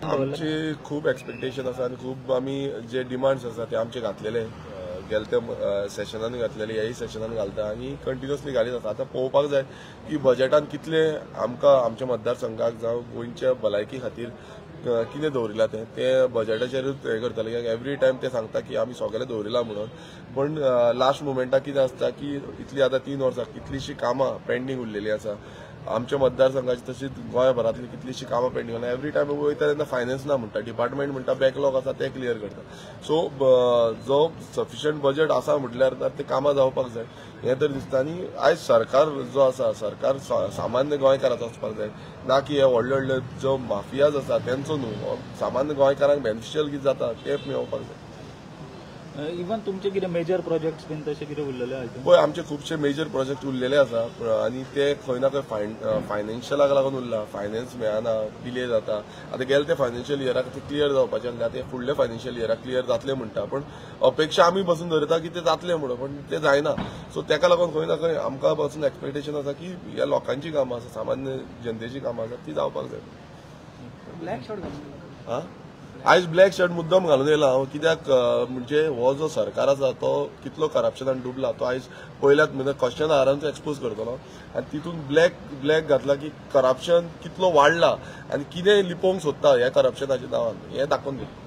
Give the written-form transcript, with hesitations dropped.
आमची खूब एक्सपेक्टेशन आसा आनी खूब आमी जे डिमांड्स आसा ते आमचे घातलेले गेले ते सेशनान घातलेले, ह्याय सेशनान घालता आनी कंटिन्युअसली घालीत आसा. आतां पळोवपाक जाय की बजेटान कितले आमकां आमच्या मतदारसंघाक जावं गोंयच्या भलायकी खातीर कितें दवरिलां तें बजेटाचेरूच हें करतले. कित्याक एवरी टायम ते सांगता की आमी सगळें दवरिलां म्हणून, पण लास्ट मुमेंटाक कितें आसता की इतली आतां 3 वर्सां कितलीशीं कामां पेंडींग उरलेलीं आसा आमच्या मतदारसंघाची, तशीच गोंयभरांतली कितलीशीं कामां पेंडींग उरला. एवरी टायम वयता तेन्ना फायनान्स ना म्हणटा, डिपार्टमेंट म्हणटा बॅकलॉग आसा ते क्लियर करता. सो जो सफिशियंट बजेट आसा म्हटल्यार ते कामां जावपाक जाय हें तर दिसता. आनी आयज सरकार जो आसा, सरकार सामान्य गोंयकाराचो आसपाक जाय, ना की हे व्हडले व्हडले जो माफियाज आसा तेंचो न्हू, सामान्य गोंयकारांक बेनिफिशियल कितें जाता ते मेळोवपाक जाय. इवन तुमचे कितें मेजर प्रोजेक्ट्स बीन तशे कितें उरलेले आसा? पळय, आमचे खुबशे मेजर प्रोजेक्ट उरलेले आसा आनी ते खंय ना खंय फायनान्शियलाक लागून उरला. फायनान्स मेळना, डिले जाता. आतां गेले ते फायनान्शियल इयराक ते क्लियर जावपाचे आसले, आतां फुडले फायनान्शियल इयराक क्लियर जातले म्हणटा, पण अपेक्षा आमी बसून दवरता की ते जातले म्हणून, पण ते जायना. सो तेका लागून खंय ना खंय आमकां बसून एक्सपेक्टेशन आसा की ह्या लोकांची कामां आसा, सामान्य जनतेची कामां आसा, ती जावपाक जाय. हा, आयज ब्लॅक शर्ट मुद्दम घालून येयला हांव, कित्याक म्हणजे हो जो सरकार आसा तो कितलो करप्शनान डुबला तो आयज पयल्यात म्हणजे क्वेश्चन आरांचो एक्सपोज करतलो आनी तितून ब्लॅक घातला की करप्शन कितलो वाडला आनी कितें लिपोवंक सोदता ह्या करप्शनाच्या नांवान हें दाखोवन दिता.